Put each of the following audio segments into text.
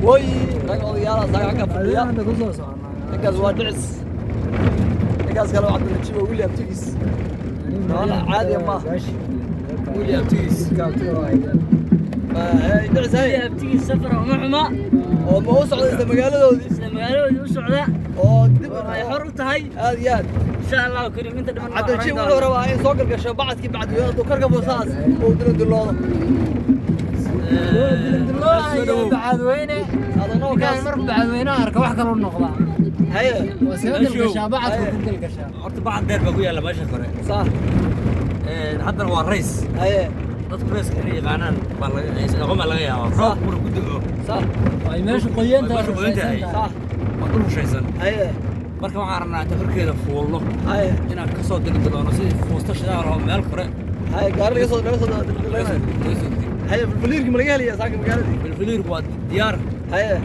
Woy, rag odayaala saaga ka fadhiya. Hadda ku soo soconaa. Ninkaas waa Dhicis, ninkaas kale waa Cabdinajiib, waa wiil abtigiis. Wala caadi ma wiil abtigiis. Dhicis, hay. Abtigii safar uma xuma. Oo ma u socda isla magaaladoodii? Isla magaaladoodii u socda. Oo dib oo ay xor u tahay. Aad iyo aad. Insha Allahu kariim, inta dhiman waa Cabdinajiib xorayn wuxuu doonaa. rabaa in soo galgasho bacadkii bacadweyne, hadduu karka fuusaas uu dilondiloodo. Bacadweyne. Adanoo ninkaan kaas. Markuu bacadweynaha arka wax kaluu noqdaa. Haye. Waa iskaga galgashaa, bacadku ku galgashaa. Horta bacad dheer baa ku yaalla meesha kore. Sax. Haddana waa rays. Haye. Dadku rayska inay yaqaanaan baa laga aysan aqoon baa laga yaabaa. Roob markuu ku da'o, sax, ay meeshu qoyan tahay. Meeshu qoyan tahay. Sax. Waa dhul rushaysan. Haye. Marka waxaan rabnaa inta korkeeda fuulno haye inaan ka soo dildiloono sidii fuusto shidaal oo meel kore. Haye, gaari laga soo laga dildiloonayo. Soo dil. Haye, filfiliirki ma laga helayaa saaka magaaladii? Filfiliirku waa diyaar. Haye.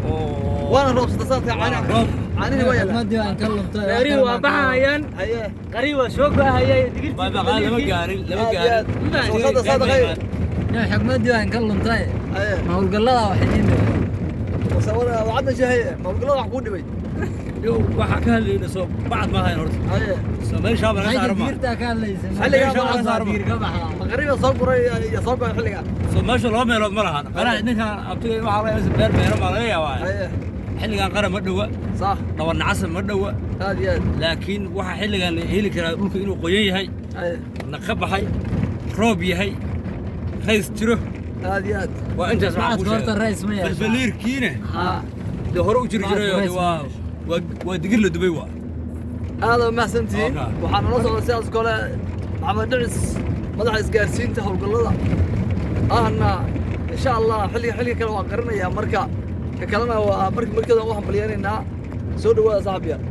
Oo waana roobsata sanadka, caani roob. Caanihii waa yaallaan. Xikmadii waan ka luntay. Beerihii waa baxayaan. Haye. Qarii waa soo go'ahaya digirtii. Baa lama gaarin, lama Aad iyo gaarin. aad. Soo sada khayr. Xikmadii waan ka luntay. Haye. Ma howlgallada wax idiin dhibay? Wacadna shahaye, mawlgalada wax kuu dhibay? Yow, waxaa ka hadlayna soo bacad ma ahayn horta. Haye. Soo meel shaaba laga maxay saaro ma digirtaa ka hadlaysa? Xilligaa Meesha ma baa saaro ma. Digir ka baxdaa. Maqariba soo guray iyo soo go'ay xilliga. Soo meesha laba meelood ma lahan qarax. Ninkan abtiga waxaa laga yaabaa beer beero baa laga yaabaa. Haye. Xilligan qara ma dhowa. Sax. Dhabar nacasa ma dhowa. Aad iyo aad. Laakiin waxaa xilligan la heli karaa dhulka inuu qoyan yahay, haye, naqa baxay, roob yahay, rays jiro. Aad iyo aad. Waa intaas waxaan kuu Bacadka horta sheegay. rays ma yeeshaa? Filfiliirkiina ha dee hore u jiri Bacadka jirayo rays dee ma waa yeesho. waa digir la dubay waa. Aad waa mahadsantihiin. Okay. Waxaa nala socda sidaas kale Maxamed Dhicis, madaxa isgaarsiinta howlgallada ahna. Insha Allah xilliga kale waan qarinayaa, marka ka kalena waa markii markeeda u hambalyaynaynaa. Soo dhawaada, saaxiibyaal.